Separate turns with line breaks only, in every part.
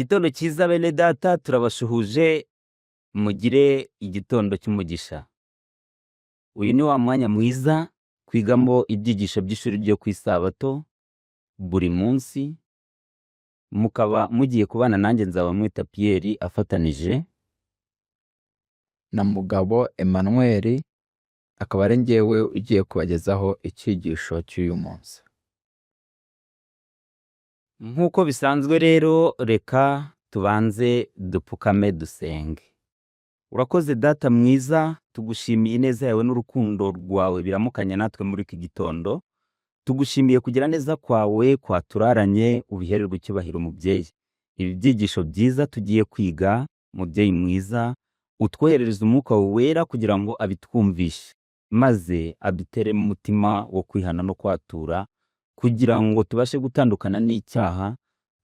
Igitondo cyiza bene data, turabashuhuje, mugire igitondo cy'umugisha. Uyu ni wa mwanya mwiza twigamo ibyigisho by'ishuri ryo ku isabato buri munsi, mukaba mugiye kubana nanjye Nzabamwita Pierre afatanije
na Mugabo Emmanuel, akaba ari njyewe ugiye kubagezaho icyigisho cy'uyu munsi.
Nk'uko bisanzwe rero, reka tubanze dupfukame dusenge. Urakoze Data mwiza, tugushimiye ineza yawe n'urukundo rwawe biramukanya natwe muri iki gitondo. Tugushimiye kugira neza kwawe kwaturaranye, ubihererwe icyubahiro mubyeyi. Ibi byigisho byiza tugiye kwiga, mubyeyi mwiza, utwoherereze umwuka wera kugira ngo abitwumvishe, maze aduteremo umutima wo kwihana no kwatura, kugira ngo tubashe gutandukana n'icyaha,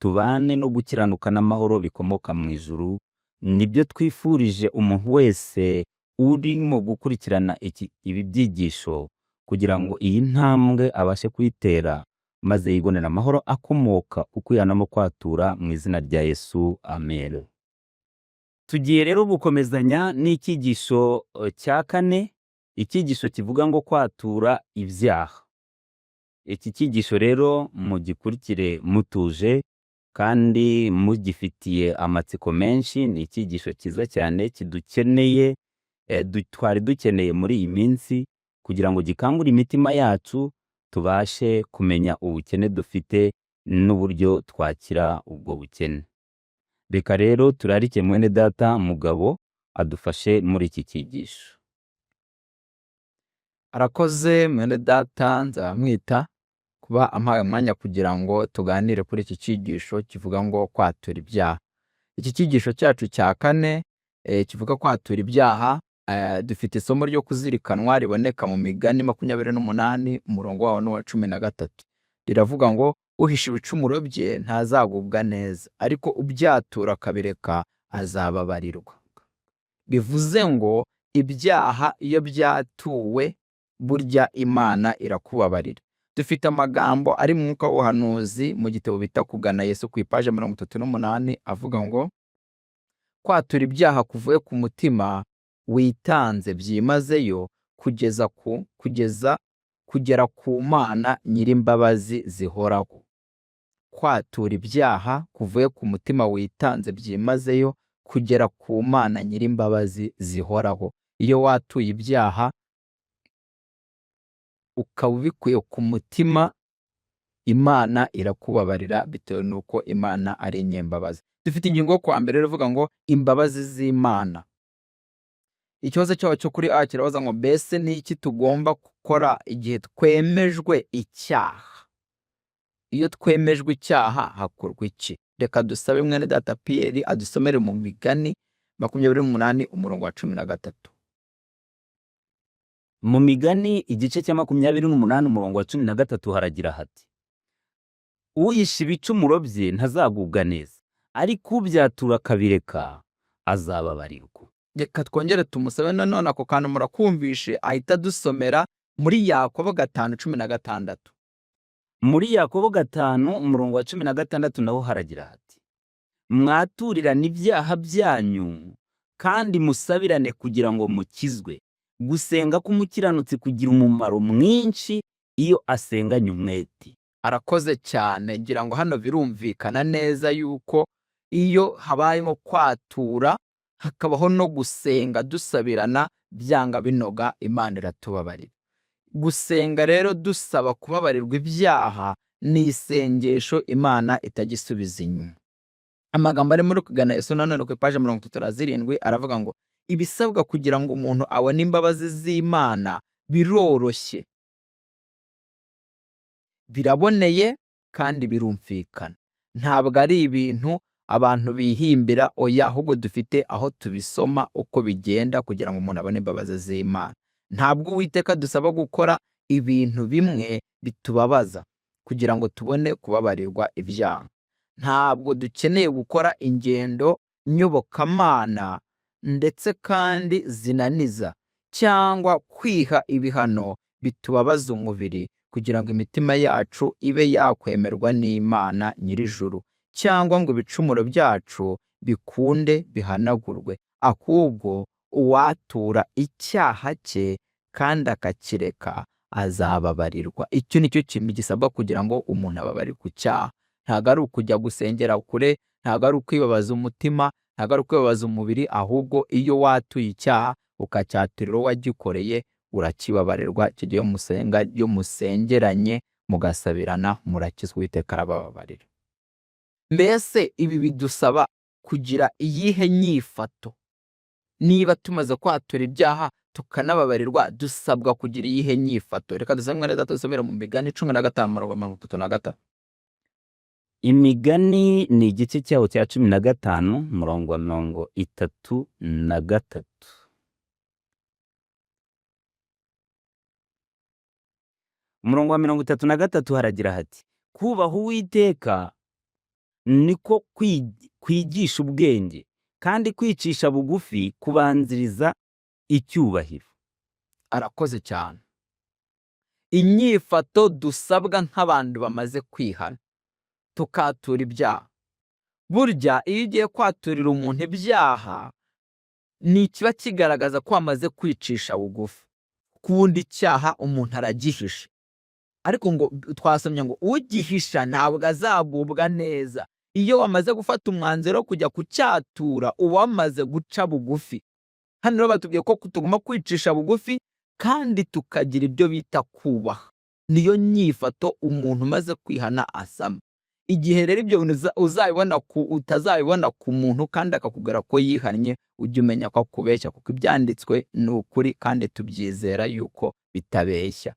tubane no gukiranuka n'amahoro bikomoka mu ijuru. Nibyo twifurije umuntu wese urimo gukurikirana ibi byigisho, kugira ngo iyi ntambwe abashe kuyitera, maze yibonere amahoro akomoka ku kwihana no kwatura, mu izina rya Yesu, amen. Tugiye rero gukomezanya n'icyigisho cya kane, icyigisho kivuga ngo kwatura ibyaha. Iki cyigisho rero mugikurikire mutuje kandi mugifitiye amatsiko menshi. Ni icyigisho cyiza cyane kidukeneye, twari dukeneye muri iyi minsi, kugira ngo gikangure imitima yacu, tubashe kumenya ubukene dufite n'uburyo twakira ubwo bukene. Reka rero turarike mwene data Mugabo adufashe muri iki cyigisho.
Arakoze mwene data Nzabamwita kuba ampaye umwanya kugira ngo tuganire kuri iki cyigisho kivuga ngo kwatura ibyaha. Iki cyigisho cyacu cya kane kivuga kwatura ibyaha, dufite isomo ryo kuzirikanwa riboneka mu Migani 28, umurongo wawo ni uwa 13. Riravuga ngo: "Uhisha ibicumuro bye ntazagubwa neza, ariko ubyatura akabireka azababarirwa." Bivuze ngo ibyaha iyo byatuwe, burya Imana irakubabarira. Dufite amagambo ari mu mwuka w'ubuhanuzi mu gitabo bita Kugana Yesu, ku ipaje 38, avuga ngo: "Kwatura ibyaha kuvuye ku mutima witanze byimazeyo kugeza kugera ku Mana nyir'imbabazi zihoraho." Kwatura ibyaha kuvuye ku mutima witanze byimazeyo kugera ku Mana nyir'imbabazi zihoraho. Iyo watuye ibyaha ukaba ubikuye ku mutima, Imana irakubabarira bitewe n'uko Imana ari inyembabazi. Dufite ingingo yo kuwa mbere rero ivuga ngo imbabazi z'Imana. Ikibazo cyaho cyo kuri A kirabaza ngo: "Mbese ni iki tugomba gukora igihe twemejwe icyaha?" Iyo twemejwe icyaha hakorwa iki? Reka dusabe mwene data Pierre adusomere mu Migani 28, umurongo wa 13.
Mu Migani igice cya 28, umurongo wa 13, haragira hati: "Uhisha ibicumuro bye ntazagubwa neza, ariko ubyatura akabireka azababarirwa."
Reka twongere tumusabe nanone, ako kantu murakumvishe, ahita adusomera muri Yakobo 5:16.
Muri Yakobo 5, umurongo wa 16, naho haragira hati: "Mwaturirane ibyaha byanyu kandi musabirane kugira ngo mukizwe. Gusenga k'umukiranutsi kugira umumaro mwinshi iyo asenganye umwete."
Arakoze cyane. Ngira ngo hano birumvikana neza yuko iyo habayemo kwatura, hakabaho no gusenga dusabirana, byanga binoga Imana iratubabarira. Gusenga rero dusaba kubabarirwa ibyaha ni isengesho Imana itajya isubiza inyuma. Amagambo ari muri Kugana Yesu nanone ku ipaje 37 aravuga ngo: "Ibisabwa kugira ngo umuntu abone imbabazi z'Imana biroroshye, biraboneye kandi birumvikana." Ntabwo ari ibintu abantu bihimbira, oya, ahubwo dufite aho tubisoma uko bigenda kugira ngo umuntu abone imbabazi z'Imana. Ntabwo Uwiteka dusaba gukora ibintu bimwe bitubabaza kugira ngo tubone kubabarirwa ibyaha. Ntabwo dukeneye gukora ingendo nyobokamana ndetse kandi zinaniza, cyangwa kwiha ibihano bitubabaza umubiri kugira ngo imitima yacu ibe yakwemerwa n'Imana nyir'ijuru. cyangwa ngo ibicumuro byacu bikunde bihanagurwe. Ahubwo uwatura icyaha cye kandi akakireka azababarirwa. Icyo ni cyo kintu gisabwa kugira ngo umuntu ababarirwe icyaha. Ntabwo ari ukujya gusengera kure, ntabwo ari ukwibabaza umutima, ntabwo ari ukwibabaza umubiri, ahubwo iyo watuye icyaha ukacyaturira uwo wagikoreye urakibabarirwa. Icyo gihe musenga, iyo musengeranye mugasabirana, murakizwa, Uwiteka arabababarira. Mbese ibi bidusaba kugira iyihe nyifato? Niba tumaze kwatura ibyaha tukanababarirwa, dusabwa kugira iyihe nyifato? Reka dusome, mwene data, dusomere mu Migani 15 umurongo 33.
Imigani ni igice cyawo cya 15, umurongo wa 33. Umurongo wa 33 haragira hati: "Kubaha Uwiteka niko kwigisha ubwenge, kandi kwicisha bugufi kubanziriza icyubahiro."
Arakoze cyane. Inyifato dusabwa nk'abantu bamaze kwihana tukatura ibyaha. Burya iyo ugiye kwaturira umuntu ibyaha, ni ikiba kigaragaza ko wamaze kwicisha bugufi. Kuko ubundi icyaha umuntu aragihisha, ariko ngo twasomye ngo ugihisha ntabwo azagubwa neza. Iyo wamaze gufata umwanzuro wo kujya kucyatura, uba wamaze guca bugufi. Hano rero batubwiye ko tugomba kwicisha bugufi kandi tukagira ibyo bita kubaha. Niyo nyifato umuntu umaze kwihana asama. Igihe rero ibyo bintu uzabibona utazabibona ku muntu kandi akakubwira ko yihannye, ujye umenya ko akubeshya, kuko ibyanditswe ni ukuri kandi tubyizera yuko bitabeshya.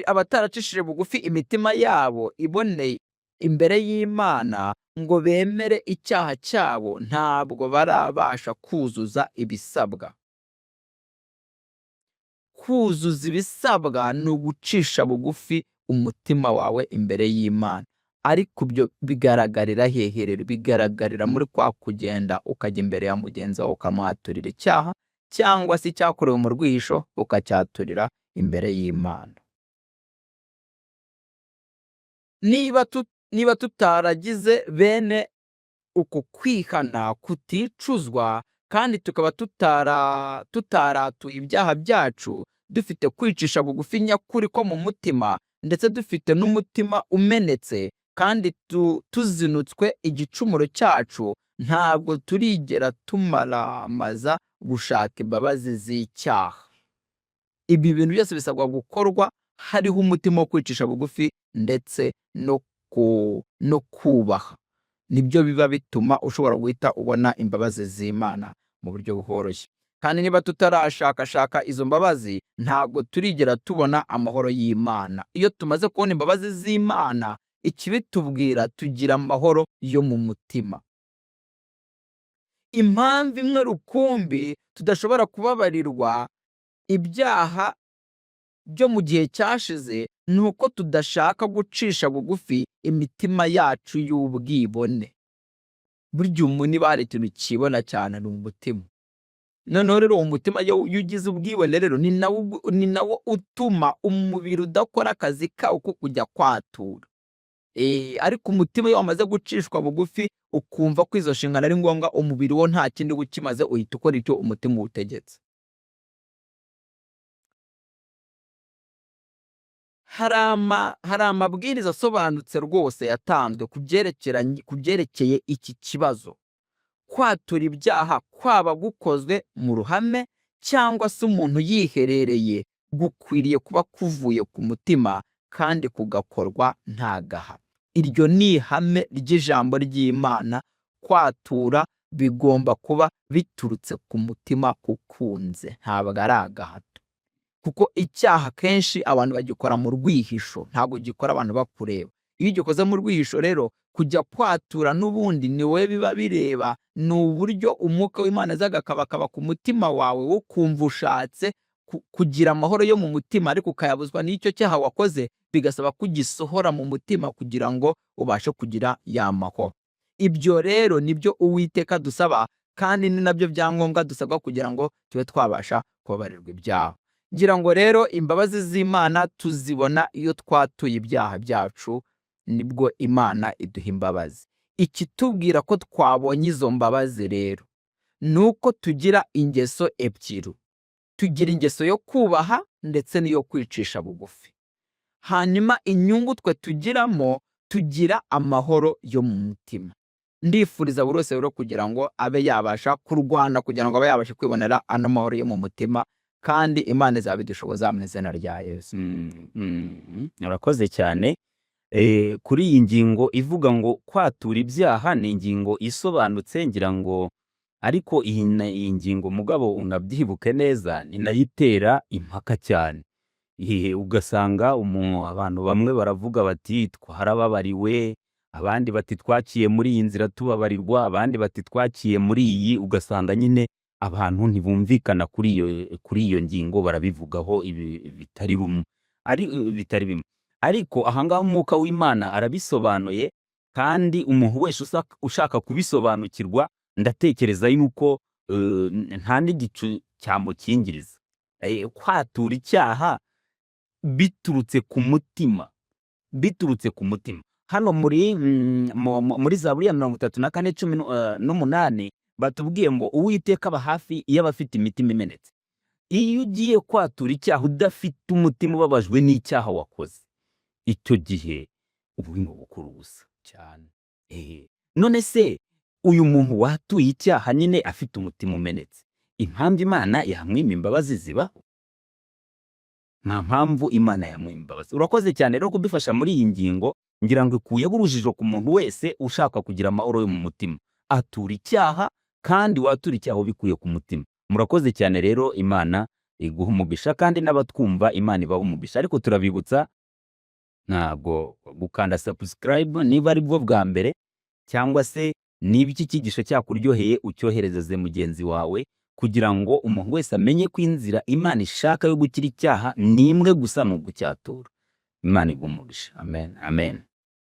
Abataracishije bugufi imitima yabo iboneye imbere y'Imana ngo bemere icyaha cyabo, ntabwo barabasha kuzuza ibisabwa. Kuzuza ibisabwa ni ugucisha bugufi umutima wawe imbere y'Imana. Ariko ibyo bigaragarira hehe rero? Bigaragarira muri kwa kugenda ukajya imbere ya mugenzi wawe ukamwaturira icyaha, cyangwa se icyakorewe mu rwihisho ukacyaturira imbere y'Imana. Niba tutaragize bene uko kwihana kuticuzwa, kandi tukaba tutaratuye ibyaha byacu, dufite kwicisha bugufi nyakuri ko mu mutima, ndetse dufite n'umutima umenetse, kandi tuzinutswe igicumuro cyacu, ntabwo turigera tumaramaza gushaka imbabazi z'icyaha. Ibi bintu byose bisabwa gukorwa hariho umutima wo kwicisha bugufi ndetse no kubaha. Nibyo biba bituma ushobora guhita ubona imbabazi z'Imana mu buryo bworoshye. Kandi niba tutarashakashaka izo mbabazi, ntabwo turigera tubona amahoro y'Imana. Iyo tumaze kubona imbabazi z'Imana, ikibitubwira tugira amahoro yo mu mutima. Impamvu imwe rukumbi tudashobora kubabarirwa ibyaha byo mu gihe cyashize ni uko tudashaka gucisha bugufi imitima yacu y'ubwibone. Burya umuntu niba hari ikintu cyibona cyane ni umutima. Noneho rero uwo mutima iyo ugize ubwibone rero ni nawo utuma umubiri udakora akazi kawo ko kujya kwatura. Ariko umutima iyo wamaze gucishwa bugufi ukumva ko izo nshingano ari ngombwa, umubiri wo nta kindi uba ukimaze, uhita ukora icyo umutima uwutegetse. Hari amabwiriza asobanutse rwose yatanzwe ku byerekeye iki kibazo. Kwatura ibyaha kwaba gukozwe mu ruhame cyangwa se umuntu yiherereye, gukwiriye kuba kuvuye ku mutima kandi kugakorwa nta gahato. Iryo ni ihame ry'ijambo ry'Imana. Kwatura bigomba kuba biturutse ku mutima ukunze, ntabwo ari agahato. Kuko icyaha kenshi abantu bagikora mu rwihisho, ntabwo gikora abantu bakureba. Iyo ugikoze mu rwihisho rero, kujya kwatura n'ubundi ni wowe biba bireba, ni uburyo umwuka w'Imana aza agakabakaba ku mutima wawe, wo kumva ushatse kugira amahoro yo mu mutima, ariko ukayabuzwa n'icyo cyaha wakoze, bigasaba ko ugisohora mu mutima kugira ngo ubashe kugira ya mahoro. Ibyo rero nibyo Uwiteka dusaba, kandi ni nabyo byangombwa dusabwa kugira ngo tube twabasha kubabarirwa ibyaha. Ngira ngo rero imbabazi z'Imana tuzibona iyo twatuye ibyaha byacu Nibwo Imana iduha imbabazi. Ikitubwira ko twabonye izo mbabazi rero ni uko tugira ingeso ebyiri: tugira ingeso yo kubaha ndetse n'iyo kwicisha bugufi. Hanyuma inyungu twe tugiramo, tugira amahoro yo mu mutima. Ndifuriza buri wese rero kugira ngo abe yabasha kurwana kugira ngo abe yabasha kwibonera ano mahoro yo mu mutima, kandi Imana izabidushoboza mu izina rya Yesu.
Urakoze cyane. Kuri iyi ngingo ivuga ngo kwatura ibyaha, ni ingingo isobanutse ngira ngo, ariko iyi ngingo, mugabo unabyibuke neza, ni nayo itera impaka cyane. Ugasanga abantu bamwe baravuga bati twarababariwe, abandi bati twaciye muri iyi nzira tubabarirwa, abandi bati twaciye muri iyi. Ugasanga nyine abantu ntibumvikana kuri iyo ngingo, barabivugaho ibi bitari bumwe, ari bitari bimwe. Ariko ahangaha Umwuka w'Imana arabisobanuye, kandi umuntu wese ushaka kubisobanukirwa, ndatekereza yuko nta n'igicu cyamukingiriza. Kwatura icyaha biturutse ku mutima, biturutse ku mutima. Hano muri Zaburi ya 34:18 batubwiye ngo Uwiteka aba hafi y'abafite imitima imenetse. Iyo ugiye kwatura icyaha udafite umutima ubabajwe n'icyaha wakoze, icyo gihe uba urimo gukora ubusa.
Cyane.
None se uyu muntu watuye icyaha nyine afite umutima umenetse, impamvu Imana yamwima imbabazi zibaho? Nta mpamvu Imana yamwima imbabazi. Urakoze cyane rero kudufasha muri iyi ngingo. Ngira ngo ikuyeho urujijo ku muntu wese ushaka kugira amahoro yo mu mutima, atura icyaha, kandi watura icyaha ubikuye ku mutima. Murakoze cyane rero, Imana iguha umugisha, kandi n'abatwumva Imana ibaha umugisha. Ariko turabibutsa ntabwo gukanda subscribe niba ari bwo bwa mbere, cyangwa se niba iki cyigisho cyakuryoheye, ucyoherezeze mugenzi wawe, kugira ngo umuntu wese amenye ko inzira Imana ishaka yo gukira icyaha ni imwe gusa, ni ugucyatura. Imana iguha umugisha.
Amen.
Amen.